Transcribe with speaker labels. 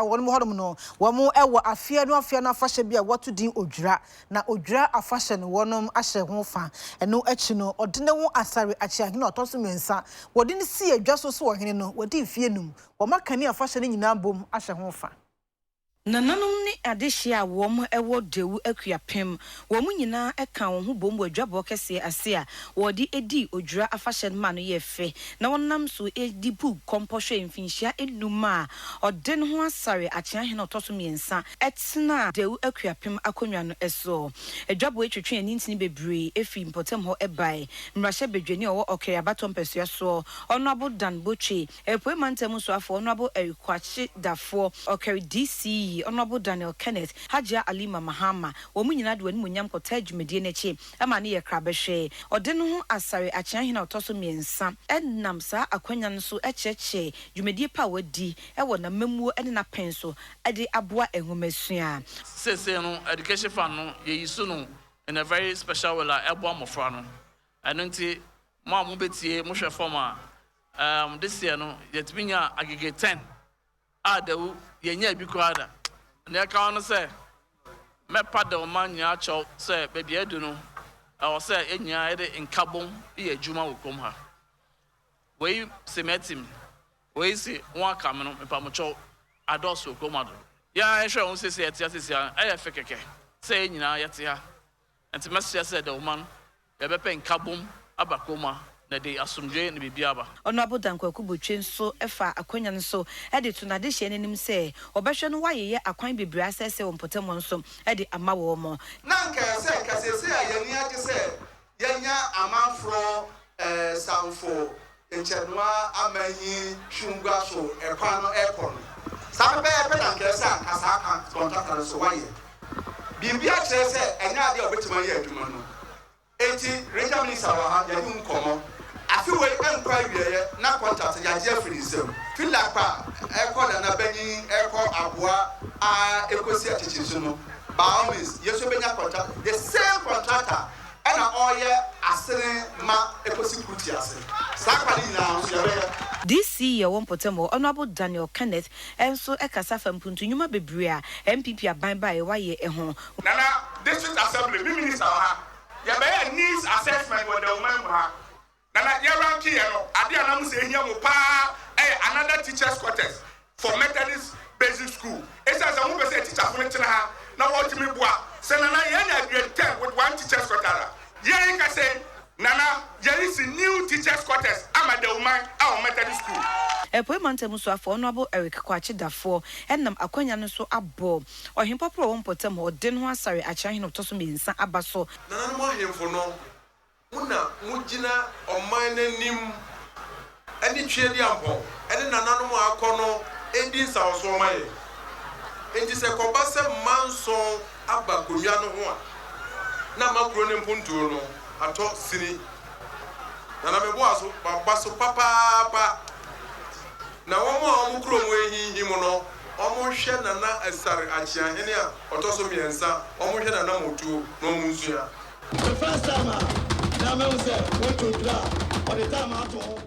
Speaker 1: wɔn hɔnom no, wɔn wɔ afeɛ no afeɛ no afahyɛ bi a wɔato din Odwira, na Odwira afahyɛ no wɔnom ahyɛ ho fa. Ɛno akyi no, Ɔdeneho Asare Akyeahene a ɔtɔ so mmiɛnsa, wɔde no sii adwa so sɛ ɔhene no, wadi mfeɛ num. Wɔaka ne afahyɛ no nyinaa bom ahyɛ ho fa.
Speaker 2: Nananom ne adehyeɛ a wɔn wɔ Dewu Akuapem, wɔn nyinaa kaa wɔn ho boom wɔ adwabɔ kɛseɛ ase a wɔde dii Odwira afahyɛ no maa no yɛɛ fɛ na wɔnam so de buu kɔmpɔ hwɛɛ mfinhyia nnum a ɔde ne ho asare Akyeahene a ɔtɔ so mmiɛnsa tenaa Dewu Akuapem akonnwa no so. Adwabɔ yi twetwee anintini bebree firii mpɔtam hɔ bae. Mmarahyɛbadwani a ɔwɔ Ɔkɛre abatoɔ mpɛsoa soɔ, Honourable Dan Botwe, Apuei Mantam Soafoɔ Honourable Eric Kwakye Dafoɔ, Ɔkɛre DCE Honourable Daniel Kenneth, Hajia Alima Mahama, wɔn nyinaa de wɔn animuonyam kɔtaa dwumadie no akyi ma no yɛ krabɛhwɛ. Ɔde no ho Asare Akyeahene a ɔtɔ so mmiɛnsa nam saa akwanya no so kyerɛkyerɛɛ dwumadie pa a wadi wɔ n'amammuo ne n'apɛn so de aboa nwomasua.
Speaker 3: Seesei no education fund no yɛ use no in a very special way a ɛboa mmɔfra no. Ɛno nti mo a mobɛtie mohwɛ fam a Um this year no yɛtumi nyaa agege ten a dawu yɛnyaa bi koraa da. Nea ɛka ho ne sɛ mɛpa Dawuma nyinaa kyɛw sɛ baabi a adu no ɛwɔ sɛ yɛn nyinaa yɛde nkabom yɛ adwuma wɔ kurom ha. Wei se mɛtim, wei se wɔn aka me no mepa mo kyɛw adɔɔso wɔ kurom ha dodo. Yɛn ara yɛhwɛ ho seesei yɛte ha seesei ara ɛyɛ fɛ kɛkɛ sɛ yɛn nyinaa yɛte ha. Nti mɛsrɛ sɛ Dawuma no Yɛbɛpɛ nkabom aba kurom ha na ɛde asomdwoe ne biribiara aba.
Speaker 2: Honourable Dan Kwaku Botwe nso faa akwanya no so de too n'adehyeɛ no anim sɛ wɔbɛhwɛ no wɔayeyɛ akwan bebree asɛesɛe wɔ mpɔtam hɔ nso de ama wɔn.
Speaker 4: Na anka ɛsɛ nka seesei a yɛn ani agye sɛ yɛanya amanforɔ samfo nkyɛnoa amanyi hwungua so kwan no rekɔ no, saa pɛpɛɛpɛ na anka ɛsɛ anka saa kɔntrakta no nso wayɛ. Biribi akyerɛ sɛ ɛnyɛ adeɛ a wɔbɛtumi ayɛ adwuma no. Enti Regional Minister wɔ ha, yɛne wo nkɔmmɔ. Afe wei nkɔ awieɛ na contract no yɛagye afiri ne nsam. Fi Lakpa kɔ Nana Banyin kɔ Aboa ara ɛkɔsi Akyekyesu no, by all means yɛn nso yɛbɛnya contract, the same contractor ɛna ɔreyɛ asene ma ɛkɔsi Kuti ase. Saa kwa no nyinaa nso yɛbɛyɛ.
Speaker 2: DC yɛ wɔ mpɔtam hɔ, Honourable Daniel Kenneth nso kasa fa mpuntu nnwuma bebree a NPP aban baeɛ wayɛ ho.
Speaker 5: Nana, District Assembly, me minister wɔ ha, yɛbɛyɛɛ needs assessment wɔ Dawuman mu ha. Nana, yɛ ranke yɛ no, adeɛ a na mo sɛ ehia mo paa ɛyɛ another teachers quarters for Methodist Basic School. Esiane sɛ mo pɛ sɛ teacherfo no tena ha na wɔtumi boa. Sɛ Nana, yɛanya grade ten with one teachers quarter a, yɛn ka sɛn? Nana, yɛresi new teachers quarters ama Dawuman ɛwɔ Methodist School.
Speaker 2: Apuei Mantam Soafoɔ Honourable Eric Kwakye Dafoɔ nam akwanya no so abɔ Ɔhempɔporɔ a ɔwɔ mpɔtam hɔ ɔde ne ho asare Akyerɛhene a ɔtɔ so mmiɛnsa aba so.
Speaker 6: Nananom ahemfo no, Mo na mogyina ɔman no anim ne Tweaduampɔn ne nananom a akɔ no redi nsawɔsoɔ ma yɛn. Enti sɛ ɛkɔba sɛ mma nson aba konnwa no ho a, na ama kuro no mpontuo no atɔ sini. Nana meboa so, maba so papaapa. Na wɔn a wɔn kurom rehinhim no, wɔnhwɛ Nana Asare Akyeahene a ɔtɔ so mmiɛnsa, wɔnhwɛ Nana Motuo na wɔnsua.
Speaker 7: The first time a na mahu sɛ wɔtɔ duru a, ɔde time ato ho.